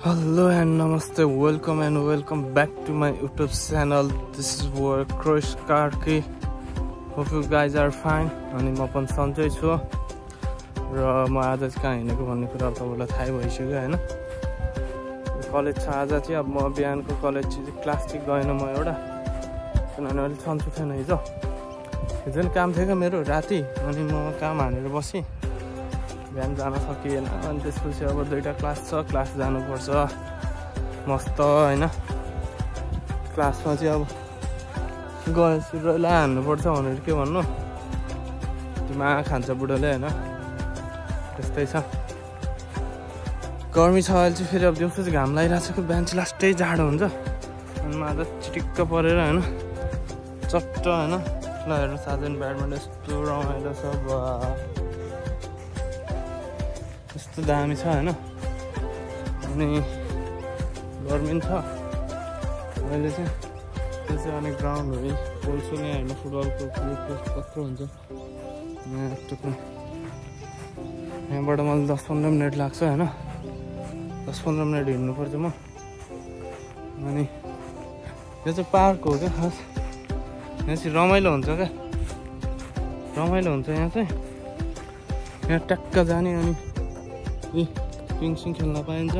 Hello and namaste, welcome back to my YouTube channel. This is where Chris Karki. Hope you guys are fine. अनि म पनि सन्चै छु र म आज चाहिँ कहाँ हिँडेको भन्ने कुरा तपाईलाई थाहै भइसक्यो हैन। कलेज छ आज चाहिँ अब म बिहानको कलेज क्लास चाहिँ गएन म एउटा किनभने अलि सन्चो थिएन हिजो नि काम थियो मेरो राति अनि म काम हानेर बसेँ बिहान जान सकिएन अनि त्यसपछि अब दुईटा क्लास छ क्लास जानुपर्छ मस्त हैन। क्लासमा चाहिँ अब गएपछि रैला हान्नुपर्छ भनेर के भन्नु दिमाग खान्छ बुढोले हैन त्यस्तै छ। गर्मी छ अहिले चाहिँ फेरि अब दिउँसो चाहिँ घाम लागिरहेको छ कि बिहान चाहिँ लास्टै जाडो हुन्छ अनि म आज चिटिक्क परेर हैन चट्ट हैन ल हेर्नुहोस् आज इन्भाइरोमेन्ट यस्तो रमाइलो छ यस्तो दामी छ हैन। अनि गर्मी छ अहिले चाहिँ त्यो चाहिँ अनि ग्राउन्डहरू पोल्छु नै होइन फुटबलको कत्रो हुन्छ यहाँबाट मलाई 10-15 मिनट लाग्छ होइन 10-15 मिनट हिँड्नुपर्छ म। अनि यो चाहिँ पार्क हो क्या खास यहाँ चाहिँ रमाइलो हुन्छ क्या रमाइलो हुन्छ यहाँ चाहिँ यहाँ ट्याक्क जाने अनि पिङसिङ खेल्न पाइन्छ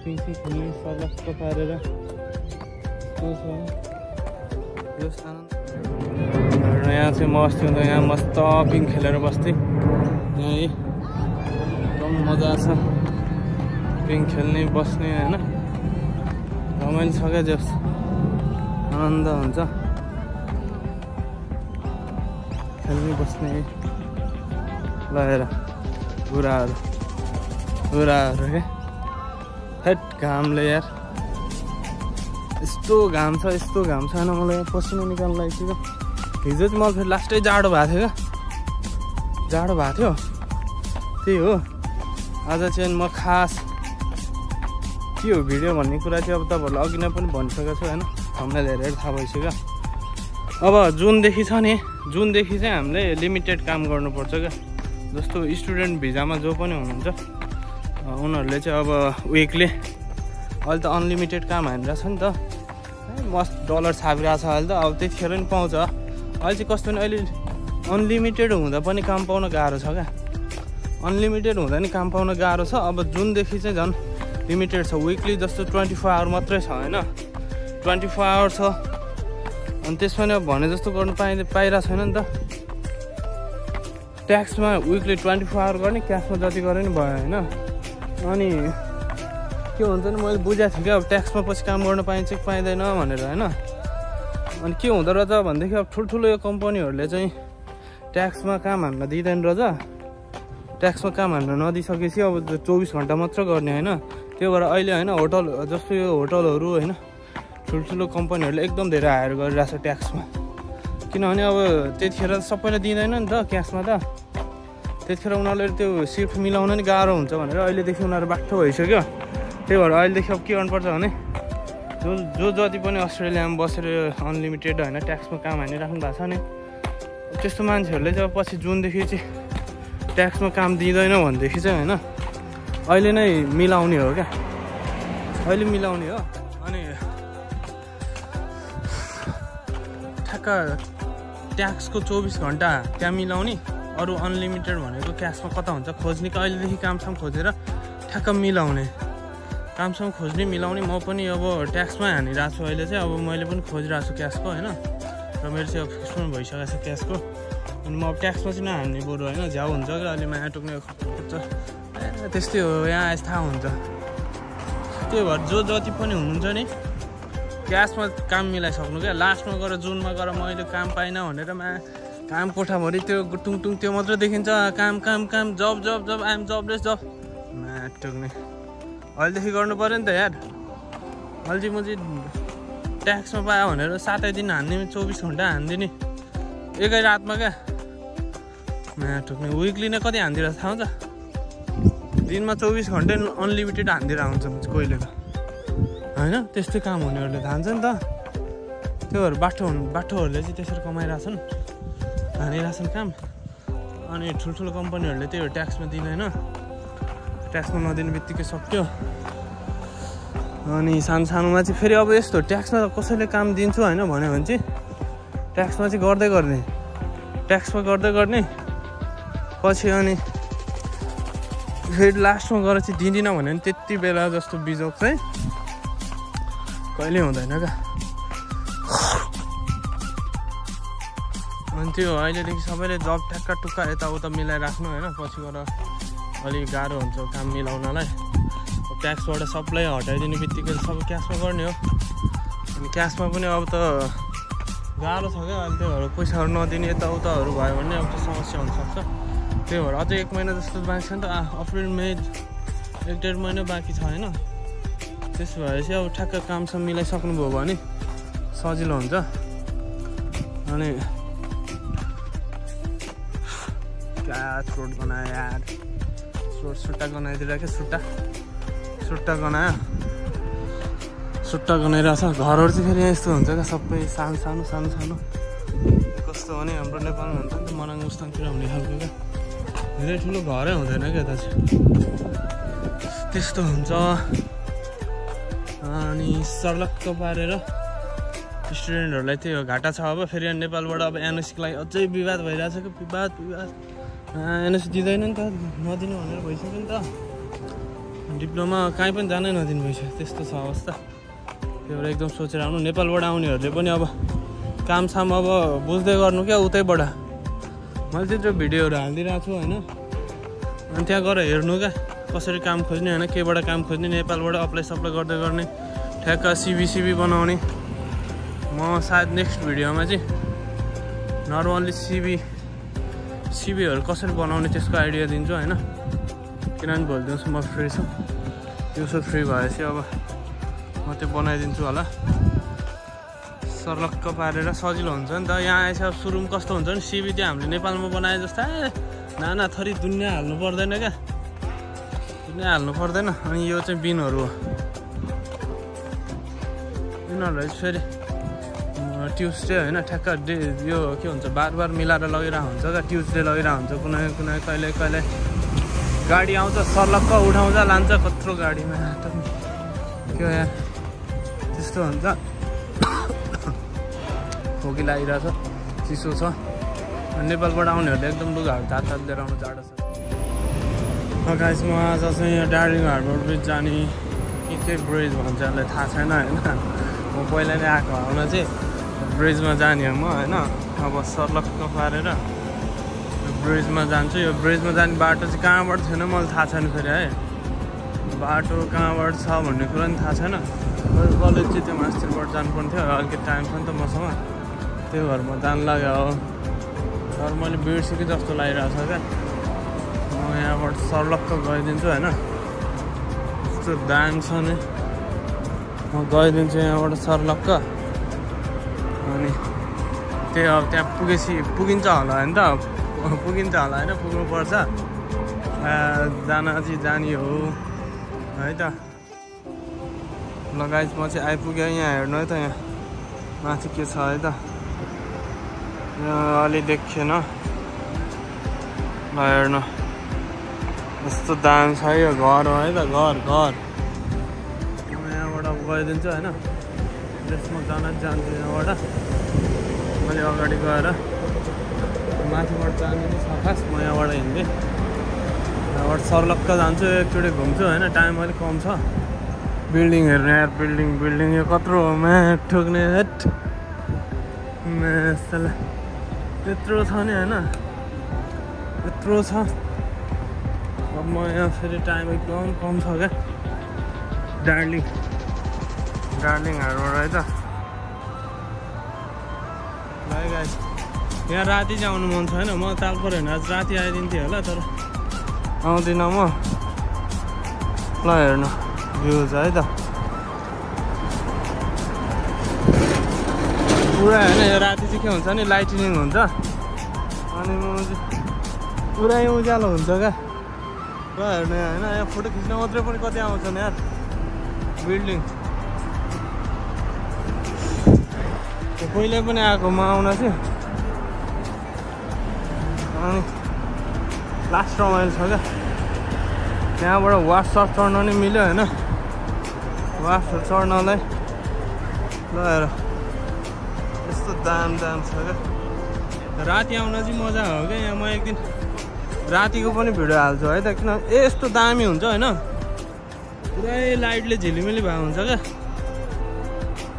पिङसिङ खेल्ने सलक्क पारेर यहाँ चाहिँ म अस्ति हुँदा यहाँ मस्त पिङ खेलेर बस्थेँ यहाँ एकदम मजा छ पिङ खेल्ने बस्ने होइन रमाइलो छ क्या जस आनन्द हुन्छ खेल्ने बस्ने ल हेर बुढाहरू क्या हेट घामले यार यस्तो घाम छ होइन मलाई यहाँ पसिना निकाल्नु लागेको हिजो चाहिँ मलाई फेरि लास्टै जाडो भएको थियो क्या त्यही हो आज चाहिँ म खास के हो भिडियो भन्ने कुरा चाहिँ अब तपाईँहरूलाई अघि नै पनि भनिसकेको छु होइन थम्बनेल हेरेर थाहा भइसक्यो। अब जुनदेखि छ नि जुनदेखि चाहिँ हामीले लिमिटेड काम गर्नुपर्छ क्या जस्तो स्टुडेन्ट भिजामा जो पनि हुनुहुन्छ उनीहरूले चाहिँ अब विकली अहिले त अनलिमिटेड काम हानिरहेको छ नि त मस्त डलर छापिरहेको छ अहिले त अब त्यतिखेर नि पाउँछ। अहिले चाहिँ कस्तो नि अहिले अनलिमिटेड हुँदा पनि काम पाउन गाह्रो छ क्या अनलिमिटेड हुँदा नि काम पाउन गाह्रो छ। अब जुनदेखि चाहिँ झन् लिमिटेड छ विकली जस्तो 24 आवर मात्रै छ होइन 24 आवर छ अनि त्यसमा नि अब भने जस्तो गर्नु पाइरहेको छैन नि त। ट्याक्समा विकली 24 आवर गर्ने क्यासमा जति गरे नि भयो होइन। अनि के हुन्छ नि मैले बुझाएको थिएँ क्या अब ट्याक्समा पछि काम गर्न पाइन्छ कि पाइँदैन भनेर होइन। अनि के हुँदो रहेछ भनेदेखि अब ठुल्ठुलो यो कम्पनीहरूले चाहिँ ट्याक्समा काम हान्न दिँदैन रहेछ ट्याक्समा काम हान्न नदिइसकेपछि अब 24 घन्टा मात्र गर्ने होइन। त्यो भएर अहिले होइन होटल जस्तो यो होटलहरू होइन ठुल्ठुलो कम्पनीहरूले एकदम धेरै हायर गरिरहेछ ट्याक्समा किनभने अब त्यतिखेर सबैलाई दिँदैन नि त क्यासमा त त्यतिखेर उनीहरूले त्यो सिफ्ट मिलाउन नि गाह्रो हुन्छ भनेर अहिलेदेखि उनीहरू बाठो भइसक्यो। त्यही भएर अहिलेदेखि अब के गर्नुपर्छ भने जो जति पनि अस्ट्रेलियामा बसेर अनलिमिटेड होइन ट्याक्समा काम हानिराख्नु भएको छ नि त्यस्तो मान्छेहरूले चाहिँ अब पछि जुनदेखि चाहिँ ट्याक्समा काम दिँदैन भनेदेखि चाहिँ होइन अहिले नै मिलाउने हो क्या अहिले मिलाउने हो। अनि ठ्याक्क ट्याक्सको 24 घन्टा त्यहाँ मिलाउने अरू अनलिमिटेड भनेको क्यासमा कता हुन्छ खोज्ने कि अहिलेदेखि कामसाम खोजेर ठ्याक्क मिलाउने कामसाम खोज्ने मिलाउने। म पनि अब ट्याक्समै हानिरहेको छु अहिले चाहिँ अब मैले पनि खोजिरहेको छु क्यासको होइन र मेरो चाहिँ अब फिक्स पनि भइसकेको छ क्यासको अनि म अब ट्याक्समा चाहिँ नहान्ने बरु होइन झ्याउ हुन्छ क्या अहिले माया टोक्ने त्यस्तै हो यहाँ आएपछि थाहा हुन्छ। त्यही भएर जो जति पनि हुनुहुन्छ नि क्यासमा काम मिलाइसक्नु क्या लास्टमा गएर जुनमा गएर मैले काम पाइनँ भनेर काम कोठाभरि त्यो टुङ त्यो मात्रै देखिन्छ काम जब आइएम जबलेस जब टोक्ने अहिलेदेखि गर्नु पऱ्यो नि त यार। अहिले चाहिँ म चाहिँ ट्याक्समा पायो भनेर 7 दिन हान्ने 24 घन्टा हान्दिने एकै रातमा क्या टोक्ने विकली नै कति हानिदिरहेको थाहा हुन्छ दिनमा 24 घन्टा अनलिमिटेड हानिदिएर हुन्छ कहिले त होइन त्यस्तै काम हुनेहरूले धान्छ नि त। त्यो भएर बाठोहरूले चाहिँ त्यसरी कमाइरहेछन् हानिरहेछन् काम अनि ठुल्ठुलो कम्पनीहरूले त्यही हो ट्याक्समा दिँदैन ट्याक्समा नदिने बित्तिकै सक्यो अनि सानोमा चाहिँ फेरि अब यस्तो ट्याक्समा कसैले काम दिन्छु होइन भन्यो भने चाहिँ ट्याक्समा चाहिँ गर्दै गर्ने पछि अनि फेरि लास्टमा गएर चाहिँ दिँदिनँ भन्यो भने त्यति बेला जस्तो बिजोग चाहिँ कहिले हुँदैन क्या। अनि त्यो अहिलेदेखि सबैले जब ठ्याक्का टुक्का यताउता मिलाइराख्नु होइन, पछि गएर अलिक गाह्रो हुन्छ काम मिलाउनलाई। ट्याक्सबाट सबलाई हटाइदिने बित्तिकै सबै क्यासमा गर्ने हो। अनि क्यासमा पनि अब त गाह्रो छ क्या अहिले, त्यही भएर पैसाहरू नदिने यताउताहरू भयो भने अब त समस्या हुनसक्छ। त्यही भएर अझै 1 महिना जस्तो बाँकी छ नि त, अप्रिल मे 1-1.5 महिना बाँकी छ होइन। त्यसो भएपछि अब ठ्याक्क कामसम्म मिलाइसक्नुभयो भने सजिलो हुन्छ। अनि क्या थ्रोट गनायो यार, सुट्टा गनाइदिएर क्या, सुट्टा गनाइरहेछ। घरहरू चाहिँ फेरि यस्तो हुन्छ क्या, सबै सानो कस्तो भने हाम्रो नेपालमा हुन्छ नि त मनाङ मुस्ताङतिर हुने खालको क्या, धेरै ठुलो घरै हुँदैन क्या यता चाहिँ, त्यस्तो हुन्छ। अनि सर्लक्क पारेर स्टुडेन्टहरूलाई त्यही हो घाटा छ। अब फेरि नेपालबाट अब एनओसीको लागि अझै विवाद भइरहेछ क्या, विवाद एनओसी दिँदैन नि त, नदिनु भनेर भइसक्यो नि त। डिप्लोमा कहीँ पनि जानै नदिनु भइसक्यो, त्यस्तो छ अवस्था। त्यही भएर एकदम सोचेर आउनु। नेपालबाट आउनेहरूले पनि अब कामसाम अब बुझ्दै गर्नु क्या उतैबाट। मैले त्यत्रो भिडियोहरू हालिदिइरहेको छु होइन, अनि त्यहाँ गएर हेर्नु क्या कसरी काम खोज्ने होइन, केबाट काम खोज्ने, नेपालबाट अप्लाई सप्लाई गर्दै गर्ने, ठ्याक्क सिभी बनाउने। म सायद नेक्स्ट भिडियोमा चाहिँ नर्मल्ली सिभीहरू कसरी बनाउने त्यसको आइडिया दिन्छु होइन। किनभने भोलि दिउँसो म फ्री छु, दिउँसो फ्री भएपछि अब म त्यो बनाइदिन्छु होला। सर्लक्क पारेर सजिलो हुन्छ नि त। यहाँ आएछ सुरुमा कस्तो हुन्छ नि, सिभी चाहिँ हामीले नेपालमा बनाए जस्ता नाना थरी दुनियाँ हाल्नु पर्दैन क्या, अनि यो चाहिँ बिनहरू हो। यिनीहरूलाई फेरि ट्युसडे होइन ठ्याक्क यो के हुन्छ बार मिलाएर लगिरहेको हुन्छ क्या, ट्युसडे लगिरहेको हुन्छ कुनै कहिले गाडी आउँछ सर्लक्क उठाउँछ लान्छ, कत्रो गाडीमा क्या यार त्यस्तो हुन्छ। खोकी लागिरहेछ, चिसो छ। नेपालबाट आउनेहरूले एकदम लुगाहरू तात लिएर आउनु जाडो छ। गाइस म आज चाहिँ यहाँ डार्लिङ हार्बर ब्रिज जाने के ब्रिज भन्छ यसलाई थाहा छैन होइन। म पहिला नै आएको हुन चाहिँ ब्रिजमा जाने हो म होइन। अब सर्लक्क पारेर ब्रिजमा जान्छु। यो ब्रिजमा जाने बाटो चाहिँ कहाँबाट छैन मलाई थाहा छैन फेरि है, बाटो कहाँबाट छ भन्ने कुरा पनि थाहा छैन। कलेज चाहिँ त्यो मास्टरबाट जानुपर्ने थियो, अलिकति टाइम छ नि त मसँग, त्यही भएर म जानु लाग्यो हो। तर मैले बिर्सेँ जस्तो लागिरहेको छ क्या। म यहाँबाट सर्लक्क गइदिन्छु होइन, यस्तो दाम छ नि, म गइदिन्छु यहाँबाट सर्लक्क। अनि त्यही अब त्यहाँ पुगिन्छ होला होइन त, पुगिन्छ होला होइन, पुग्नुपर्छ जान चाहिँ जाने हो है त। ल गाइस म चाहिँ आइपुगेँ, यहाँ हेर्नु है त, यहाँ माथि के छ है त, अलि देखिएन। ल हेर्नु यस्तो दाम छ यो घर हो है त, घर म यहाँबाट गइदिन्छु होइन। त्यसमा जान्छु यहाँबाट, मैले अगाडि गएर माथिबाट जाने छ खास, म यहाँबाट हिँड्दै यहाँबाट सर्लक्क जान्छु, एकचोटि घुम्छु होइन, टाइम अलिक कम छ। बिल्डिङ हेर्नु यार, बिल्डिङ यो कत्रो हो म्याट ठोक्ने हेट म्यासला त्यत्रो छ नि होइन, यत्रो छ। अब म यहाँ फेरि टाइम एकदम कम छ क्या। डार्लिङ हार्बर है त। भाइ गाइस यहाँ राति चाहिँ आउनु मन छ होइन, म तालपर होइन आज राति आइदिन्थेँ होला, तर आउँदिनँ म। ल हेर्नु भ्यूज है त पुरा होइन। यो राति चाहिँ के हुन्छ नि लाइटिनिङ हुन्छ, अनि म पुरै उज्यालो हुन्छ क्या। ल हेर्नु यहाँ होइन, यहाँ फोटो खिच्न मात्रै पनि कति आउँछन् यार बिल्डिङ। पहिले पनि आएको म आउन चाहिँ, अनि लास्ट रमाइलो छ क्या। त्यहाँबाट वाट्सएप चढ्न नि मिल्यो होइन, वाफहरू चढ्नलाई ल हेर यस्तो दाम छ क्या राति आउन चाहिँ मजा हो क्या यहाँ म एक दिन रातिको पनि भिडियो हाल्छु है त किन यस्तो दामी हुन्छ होइन पुरै लाइटले झिलिमिली भएको हुन्छ क्या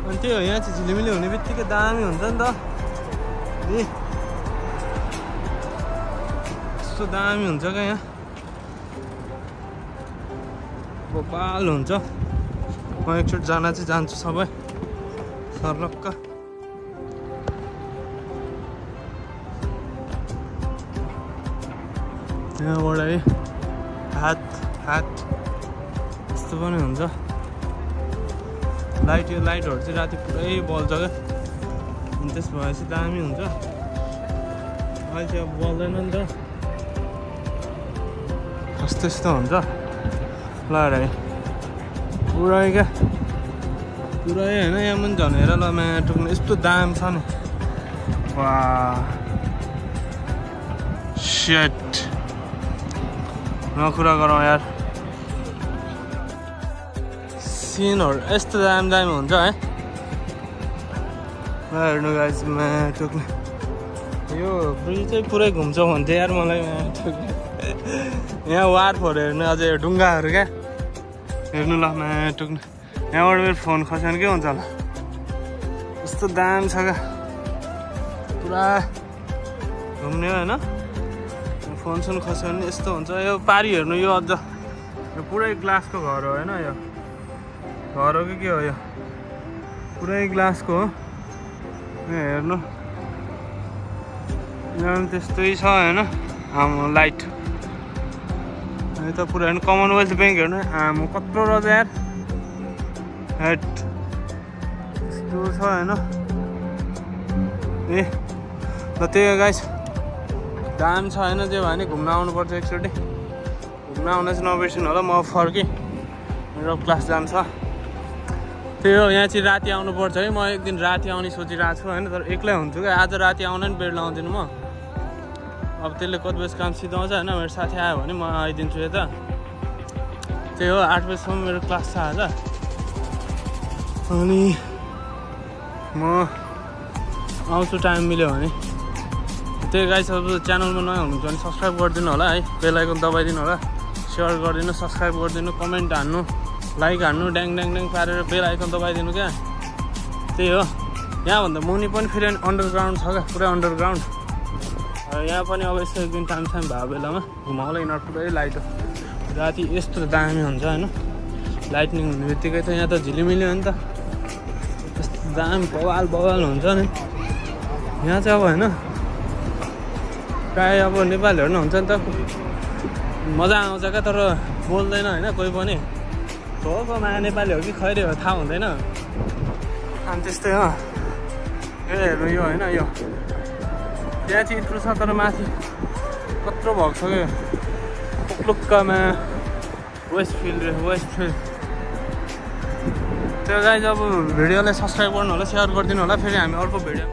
अनि त्यो यहाँ चाहिँ झिलिमिली हुने बित्तिकै दामी हुन्छ नि त यस्तो दामी हुन्छ क्या यहाँ बबाल हुन्छ म एकचोटि जान चाहिँ जान्छु सबै सर्लक्क यहाँबाट है हात यस्तो पनि हुन्छ यो लाइटहरू चाहिँ राति पुरै बल्छ क्या अनि त्यस भएपछि दामी हुन्छ अहिले चाहिँ अब बल्दैन नि त कस्तो यस्तो हुन्छ ल है पुरै क्या पुरै होइन यहाँ पनि झनेर ल टुक्नु यस्तो दाम छ नि वा सेट नकुरा गरौँ यार सिनहरू यस्तो दामी हुन्छ है हेर्नु गाइस टुक्नु यो ब्रिज चाहिँ पुरै घुम्छ भन्थ्यो यार मलाई यहाँ वारफोर हेर्नु अझै ढुङ्गाहरू क्या हेर्नु ल टुक्नु यहाँबाट मेरो फोन खस्यो भने के हुन्छ होला यस्तो दाम छ क्या पुरा घुम्ने होइन फोन सोन खस्यो भने यस्तो हुन्छ यो पारी हेर्नु यो अझ यो पुरै ग्लासको घर हो होइन यो घर हो कि के हो यो पुरै ग्लासको हो हेर्नु यहाँ पनि त्यस्तै छ होइन हाम्रो लाइट यो त पुरा होइन कमनवेल्थ ब्याङ्क हेर्नु आमो कत्रो रहेछ यार हेट यस्तो छ होइन ए ल त्यही हो गाइस दाम छ होइन त्यो भयो भने घुम्न आउनुपर्छ एकचोटि घुम्न आउन चाहिँ नबिर्सिनु होला म फर्केँ मेरो क्लास जान्छ त्यही हो यहाँ चाहिँ राति आउनुपर्छ है म एक दिन राति आउने सोचिरहेको छु होइन तर एक्लै हुन्छु क्या आज राति आउन नि बेड लाउँदिनँ म अब त्यसले कति बजी काम सिधाउँछ होइन मेरो साथी आयो भने म आइदिन्छु यता त्यही हो 8 बजीसम्म मेरो क्लास छ आज अनि म आउँछु टाइम मिल्यो भने त्यही गाइस अब च्यानलमा नयाँ हुनुहुन्छ भने सब्सक्राइब गरिदिनु होला है बेल आइकन दबाइदिनु होला सेयर गरिदिनु सब्सक्राइब गरिदिनु कमेन्ट हान्नु लाइक हान्नु ड्याङ ड्याङ ड्याङ पारेर बेल आइकन दबाइदिनु क्या त्यही हो यहाँभन्दा मुनि पनि फेरि अन्डरग्राउन्ड छ क्या पुरै अन्डरग्राउन्ड यहाँ पनि अब यस्तो एक दिन टाइम भएको बेलामा घुमाउला यिनीहरू पुरै लाइट हो राति यस्तो दामी हुन्छ होइन लाइटनिङ हुने बित्तिकै त यहाँ त झिलिमिली हो नि त यस्तो दामी बवाल हुन्छ नि यहाँ चाहिँ अब होइन प्रायः अब नेपालीहरू नै हुन्छ नि त मजा आउँछ क्या तर बोल्दैन होइन कोही पनि हो माया नेपाली हो कि खैरे हो थाहा हुँदैन अनि त्यस्तै हो यो हेर्नु यो होइन यो त्यहाँ चाहिँ यत्रो छ तर माथि कत्रो भएको छ क्या पोक्लुक्कामा वेस्टफिल्ड त्यो गाइज अब भिडियोलाई सब्सक्राइब गर्नु होला सेयर गरिदिनु होला फेरि हामी अर्को भिडियो